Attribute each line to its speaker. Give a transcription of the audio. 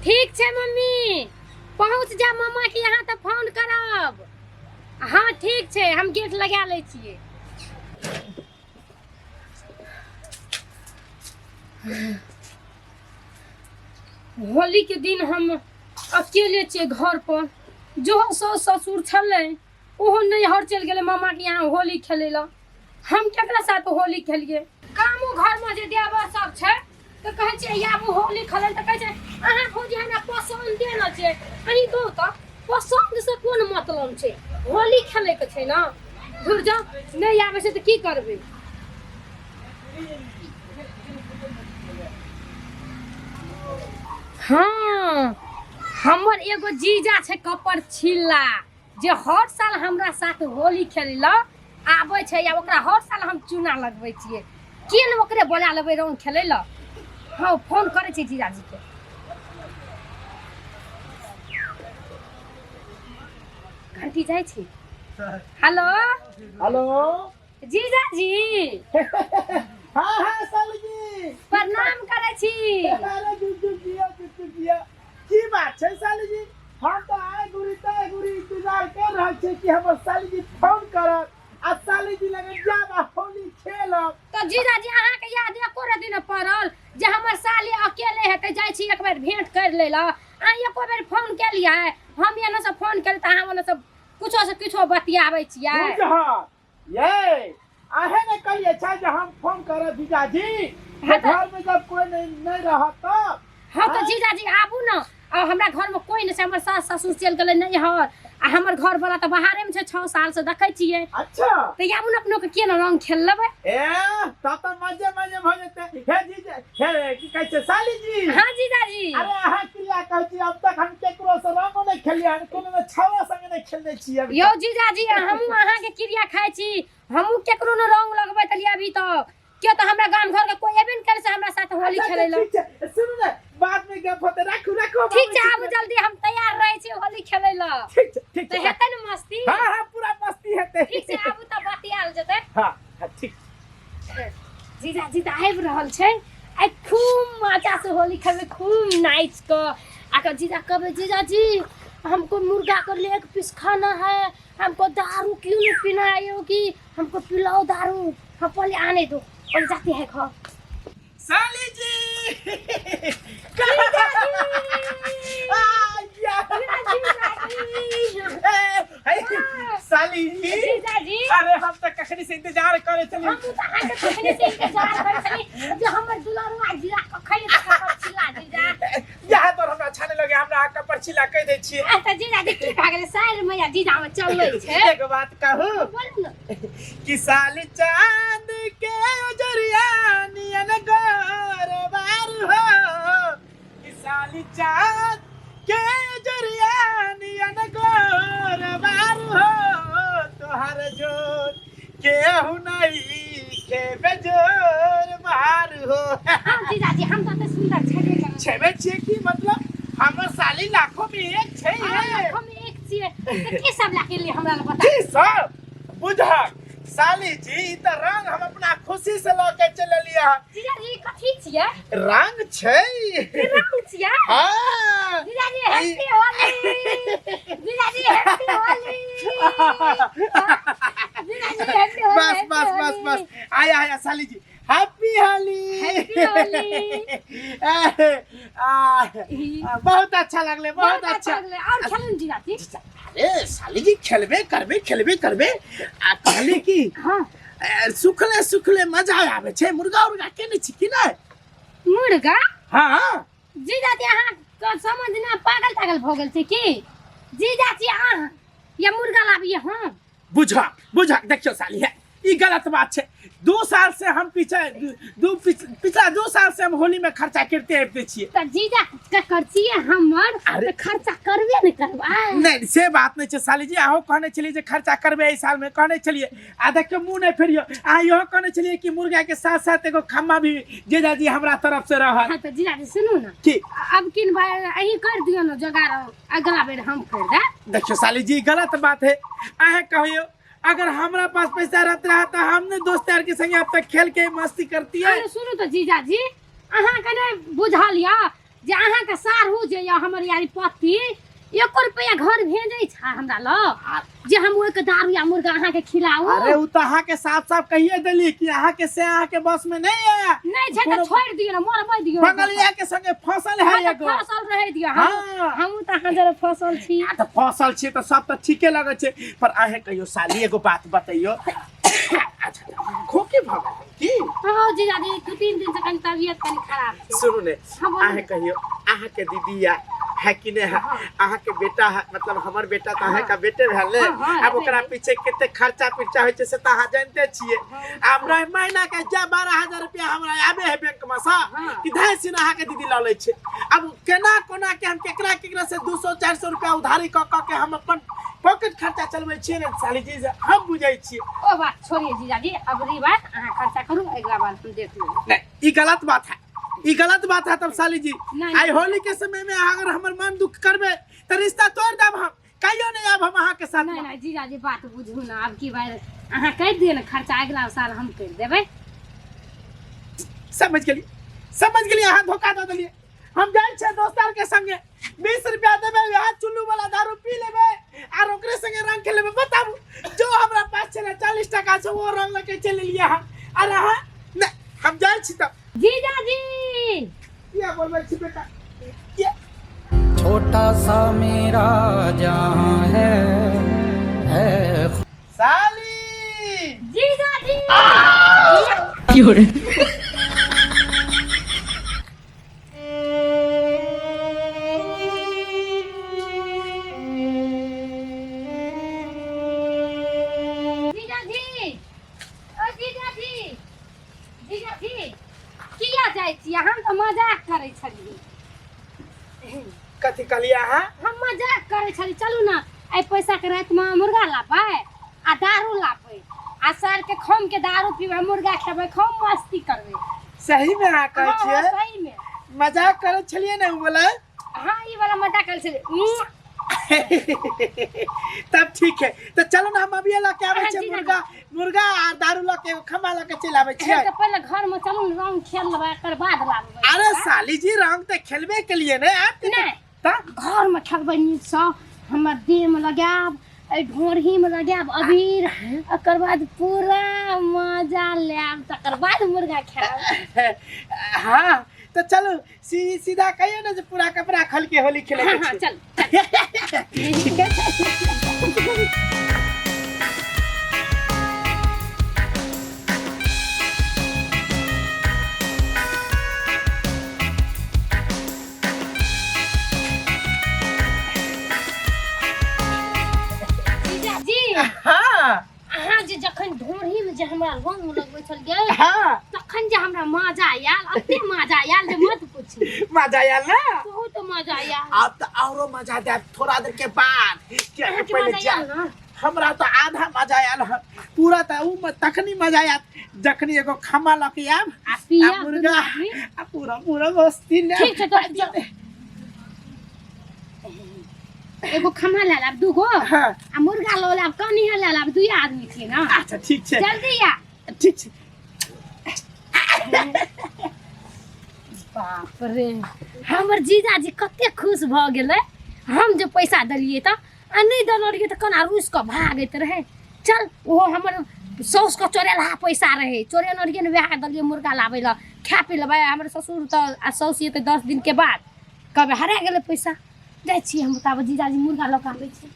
Speaker 1: ठीक छै मम्मी पहुँच जा मामा के यहाँ तऽ फोन करब हाँ ठीक छै हम गेट लगा लै छियै होली के दिन हम अकेले छियै घर पर जो सास ससुर छलै ओहो नैहर चलि गेलै मामा के यहाँ होली खेलै लए हम केकरा साथ होली खेलियै कामो घरमे जे देवर सब छै तऽ कहै छै आबू होली खेलै तऽ कहै छै अहाँ भौजी हमरा पसन्दे न छै अहीं कहू तऽ पसन्द से कोन मतलब छै होली खेलैके छै ने धुर जाउ नहि आबै छै तऽ की करबै हँ हमर एगो जीजा छै कपर छिल्ला जे हर साल हमरा साथ होली खेलै लए आबै छै आ ओकरा हर साल हम चूना लगबै छियै के ने ओकरे बोला लेबै रंग खेलै लए हँ फोन करै छियै जीजाजीके घंटी जाइ छी हेलो
Speaker 2: हेलो
Speaker 1: जीजाजी
Speaker 2: हाँ हाँ साली जी
Speaker 1: प्रणाम करै छी
Speaker 2: अरे जुग जुग जिया जुग जुग जिया की बात छै साली जी हम तऽ आइ गुरी ताइ गुरी इंतजार कर रहल छी कि हमर साली जी फोन करत आ साली जी लगे जाब आ होली खेलब
Speaker 1: तऽ जीजाजी अहाँके याद एको रति नहि पड़ल जे हमर साली अकेले हेतै जाइ छी एक बेर भेंट कर लै लए अहाँ एको बेर फोन केलियै हम एने से फोन केली तऽ अहाँ ओने से कुछो से कुछो बतियाबै छियै
Speaker 2: बुझह ये अहे ने कहलिए छै जे हम फोन करब जीजाजी
Speaker 1: हाँ तऽ-
Speaker 2: घर में जब कोई नहीं नहीं रहत तब
Speaker 1: हाँ तऽ जीजाजी आबू ने आ हमरा घरमे कोइ नहि छै हमर सास ससुर चलि गेलै नैहर आ हमर घरवला तऽ बाहरेमे छै छओ सालसँ देखै छियै
Speaker 2: अच्छा
Speaker 1: तऽ आबू ने अपनो के केना रंग खेल लेबै
Speaker 2: ए तब तऽ मजे मजे भऽ जेतै हे जीजा हे की कहै छै साली जी
Speaker 1: हाँ जीजाजी
Speaker 2: अरे अहाँ क्रिया कहै छी अब तक हम केकरो से रंगो नहि खेलियै हन कोनो ने छौड़ा संगे नहि खेलने छी अभी
Speaker 1: यौ जीजाजी हमहूँ अहाँके क्रिया खाइ छी हमहूँ केकरो ने रंग लगबै तलियै अभी तक क्यों तऽ हमरा गाम घर के कोई एबे ने करे से हमरा साथ होली
Speaker 2: अच्छा,
Speaker 1: खेले ला
Speaker 2: ठीक छै सुनू ने बाद में गप होतै राखू राखू हम
Speaker 1: ठीक
Speaker 2: आबै
Speaker 1: छै
Speaker 2: छी।
Speaker 1: आबू जल्दी हम तैयार रहै छी होली खेले ला
Speaker 2: ठीक छै ठीक
Speaker 1: तऽ
Speaker 2: छै
Speaker 1: हेतै ने मस्ती
Speaker 2: हाँ हाँ पूरा मस्ती हेतै
Speaker 1: ठीक छै आबू तऽ बतियाल जेतै
Speaker 2: हाँ हाँ ठीक
Speaker 1: जीजाजी तऽ आबि रहल छै आइ खूब मजा से होली खेलबै खूब नाचि कऽ आ कऽ जीजा कहबै जीजाजी हमको मुर्गा को लेग पीस खाना है हमको दारू क्यों नहीं पीना है कि हमको पिलाओ दारू हम पहले आने दो पहले जाते हैं घर
Speaker 2: साली जी आ, या। ए, हे, साली जी
Speaker 1: जीजाजी
Speaker 2: अरे हम तऽ कखनी से इंतजार करे छली
Speaker 1: हम तऽ अहाँके कखने से इंतजार करै छली जे हमर दुलरुआ जीजा कखन एतै चिल्ला जीजा
Speaker 2: यहाँ पर हमरा अच्छा नहीं लगे हमरा कपर छिला कह दै छियै
Speaker 1: आ तऽ जीजाजी की भए गेलै साइर मैया जीजा मे चलै छै
Speaker 2: एक बात कहू
Speaker 1: बोलू ने
Speaker 2: कि साली चांद के उजरिया नियन गोर बार हो कि साली चांद के उजरिया नियन गोर बार हो तोहर जोर केहू नहीं खेबे जोर मार हो
Speaker 1: हाँ जीजाजी हम तऽ एते सुन्दर छेबे करै
Speaker 2: छेबे छियै की मतलब हमर साली लाखों में एक छै ये।
Speaker 1: हम एक छियै तऽ की सब लए के लिए हमरा लग बता
Speaker 2: की सब बुझक साली जी ई तऽ रंग हम अपना खुशी से लऽ के चललियै हन
Speaker 1: जीजाजी कथी छियै
Speaker 2: रंग छै
Speaker 1: रंग छियै
Speaker 2: हाँ
Speaker 1: जीजाजी हैप्पी होली जीजाजी हैप्पी होली जीजाजी हैप्पी होली
Speaker 2: बस बस बस बस आया आया साली जी हैप्पी होली
Speaker 1: हैप्पी होली
Speaker 2: बहुत अच्छा लगले बहुत अच्छा
Speaker 1: और खेलू जीजाजी
Speaker 2: अरे साली जी खेलबे करबे खेलबे करबे आ कहली की
Speaker 1: हाँ
Speaker 2: ए, सुखले सुखले मजा आवे छै मुर्गा उर्गा के नहीं छी की नहीं
Speaker 1: मुर्गा
Speaker 2: हाँ
Speaker 1: जीजाजी अहाँ के समझ ना पागल तागल भऽ गेल छै की जीजाजी अहाँ या मुर्गा लाबिए हम
Speaker 2: बुझा बुझा देखियो साली है ई गलत बात छै 2 साल से हम पीछे दू पिछला 2 साल से हम होली में खर्चा करते आबिते छियै
Speaker 1: तऽ जीजा के खर्चिए हमर
Speaker 2: अरे।
Speaker 1: तऽ खर्चा करबे ने करबै
Speaker 2: नहीं से बात नहीं छै साली जी अहूँ कहने छलियै जे खर्चा करबै एहि साल में कहने छलियै आ देखियो मुँह नहीं फेरियो अहाँ इहो कहने छलियै कि मुर्गा के साथ साथ एगो खम्मा भी जीजाजी हमरा तरफ से रहत
Speaker 1: हाँ तऽ जीजाजी सुनू ने
Speaker 2: की
Speaker 1: अब किन भाई अहीं कर दियौ ने जोगाड़ अगला बेर हम कर देब
Speaker 2: देखियो साली जी गलत बात है अहाँ कहियो अगर हमरा पास पैसा रहत रहा तो हमने दोस्त यार के संगे अब तक खेल के मस्ती करती है
Speaker 1: अरे सुनू तऽ जीजाजी अहाँके नहि बुझल यऽ जे अहाँके अहाँके साढ़ू जे यऽ हमर यारी पति एको रुपैआ घर भेजै छै हमरा लग जे हम ओहिके दारू या मुर्गा अहाँके खिलाऊ
Speaker 2: अरे उ तऽ अहाँके साफ साफ कहिए देली कि अहाँके से अहाँके बस में नहीं है।
Speaker 1: नहि छै तऽ
Speaker 2: कोनो
Speaker 1: छोड़ि दियौ ने, मरबै दियौ।
Speaker 2: बंगलिया के संगे फसल है एगो।
Speaker 1: फसल रहै दियौ। हम
Speaker 2: हाँ।
Speaker 1: हमहूँ तऽ अहाँ जरे फसल छी।
Speaker 2: आ तऽ फसल छियै तऽ सब तऽ ठीके लगै छै, पर अहें कहियो साली एगो बात बतैयो। अच्छा, खोके भऽ गेल की?
Speaker 1: हाँ जीजाजी, 2-3 दिन से कनी तबियत कनी खराब छै।
Speaker 2: सुनू ने।
Speaker 1: हाँ, बोलू।
Speaker 2: अहें कहियो, अहाँ के दीदी या है कि नहीं है? अहाँ के बेटा है, मतलब हमर बेटा तऽ अहाँ के बेटे भेल ने।
Speaker 1: हाँ, हाँ,
Speaker 2: आब ओकरा पीछे कते खर्चा पिर्चा होइ छै से तऽ अहाँ जानते छियै। आब रह महीना के जे 12,000 रुपया हमरा आबे है बैंक में से कि धाय सिन अहाँ के दीदी लऽ लै छै। आब केना कोना के हम केकरा केकरा से 200-400 रुपया उधारी कऽ कऽ के हम अपन पॉकेट खर्चा चलबै छियै ने साली जी, से हम बुझै छियै।
Speaker 1: ओ बात छोड़िए जीजाजी, अबरी बार अहाँ खर्चा करू, अगिला बार हम देख लेबै।
Speaker 2: नहीं, ई गलत बात है, ई गलत बात है तब साली जी।
Speaker 1: नहीं।
Speaker 2: आई होली के समय में अगर हमर मन दुख करबे तो रिश्ता तोड़ देब, हम कहियो नहीं आब हम अहाँ के साथ
Speaker 1: नहीं।
Speaker 2: में।
Speaker 1: नहीं जीजाजी, बात बुझू ना, अब की बार अहाँ कहि दियौ ने खर्चा, अगिला साल हम करि देबै।
Speaker 2: समझ गेली, समझ गेली, अहाँ धोखा दऽ देलियै। हम जाइ छियै दोस्त आर के संगे, 20 रुपया देबै, वएह चुल्लू वाला दारू पी लेबै आर ओकरे संगे रंग खेलेबै। बताबू, जो हमरा पास छलै 40 टका छै, वो रंग लके चलि एलियै अहाँ। आर अहाँ नहि, हम जाइ छी तब।
Speaker 1: जीजाजी।
Speaker 2: किया बोलबै छी बेटा, किया?
Speaker 3: छोटा सा मेरा जहां है।
Speaker 2: साली।
Speaker 1: जीजाजी।
Speaker 3: 有人，
Speaker 1: जीजाजी, ओ जीजाजी, जीजाजी, किया जाइ छियै? हम तऽ मजाक करै छलियै।
Speaker 2: कथी कहलियै अहाँ?
Speaker 1: हम मजाक करै छली। चलू ने, एहि पैसाके रातिमे मुर्गा लाबै आ दारू लाबै आ सरके खम के दारू पीबै, मुर्गा खेबै, खूब मस्ती करबै।
Speaker 2: सही में अहाँ कहै
Speaker 1: हाँ,
Speaker 2: छियै?
Speaker 1: सही में।
Speaker 2: मजाक करै छलियै ने उ बोला?
Speaker 1: हाँ, ई वाला मजाक करै छलियै।
Speaker 2: तब ठीक है, तो चलो ना, हम अभी लऽ के आबै
Speaker 1: हाँ,
Speaker 2: छियै।
Speaker 1: जी,
Speaker 2: मुर्गा मुर्गा आ दारू लऽ के एगो खम्भा लऽ के चलि आबै छियै।
Speaker 1: तऽ पहिले घरमे चलू ने, रंग खेल लेबै, एकर बाद लाबबै।
Speaker 2: अरे साली जी, रंग तऽ खेलबे के लिए ने आप।
Speaker 1: नहि।
Speaker 2: तऽ
Speaker 1: घरमे खेलबै नीकसँ, हमर देहमे लगायब, एहि ढोरहीमे लगायब अबीर, एकर बाद पूरा मजा लेब, तकर बाद मुर्गा खायब।
Speaker 2: हाँ, तो चलो, सीधा कहियो ने जे पूरा कपड़ा खोल के होली खेले
Speaker 1: हाँ
Speaker 2: के
Speaker 1: हाँ
Speaker 2: छै।
Speaker 1: चल।
Speaker 2: ठीक है।
Speaker 1: जीजाजी।
Speaker 2: हाँ।
Speaker 1: अहाँ जे जखन ढोरहीमे जे हमरा रंग लगबै छलियै, तखन जे हमरा मजा आयल, एते मजा आयल जे मत पूछू।
Speaker 2: मजा आयल ना?
Speaker 1: बहुत मजा आयल।
Speaker 2: अब तो औरो मजा देब थोड़ा देर के बाद, कियाकि
Speaker 1: अहाँके
Speaker 2: पहले
Speaker 1: मजा
Speaker 2: जा
Speaker 1: आयल ने?
Speaker 2: हमरा तो आधा मजा आयल हन, पूरा तऽ उ तखनी मजा आयत जखनी एगो खम्मा लऽ के आयब
Speaker 1: आ पिया
Speaker 2: आ मुर्गा
Speaker 1: दुनू आदमी।
Speaker 2: आ पूरा पूरा मस्ती ले।
Speaker 1: ठीक छै, तऽ एगो खम्हा ले लाब दूगो आ मुर्गा लऽ लाब, कनिया ले लाब, दुई आदमी छियै ने।
Speaker 2: अच्छा, ठीक छै।
Speaker 1: जल्दी आ।
Speaker 2: ठीक छै।
Speaker 1: बाप रे, हमर जीजाजी कते खुश भऽ गेलै हम जे पैसा देलियै तऽ, आ नहि देने रहियै तऽ कोना रुसि कऽ भागैत रहै। चल, ओहो हमर साउसके चोरेलहा पैसा रहै, चोरेने रहियै ने, वएह देलियै मुर्गा लाबै लए, खा पी लेबै। हमर ससुर तऽ आ साउस एतै 10 दिनके बाद, कहबै हरा गेलै पैसा। जाइ छियै हम, ताबे जीजाजी मुर्गा लऽ कऽ आबै छै।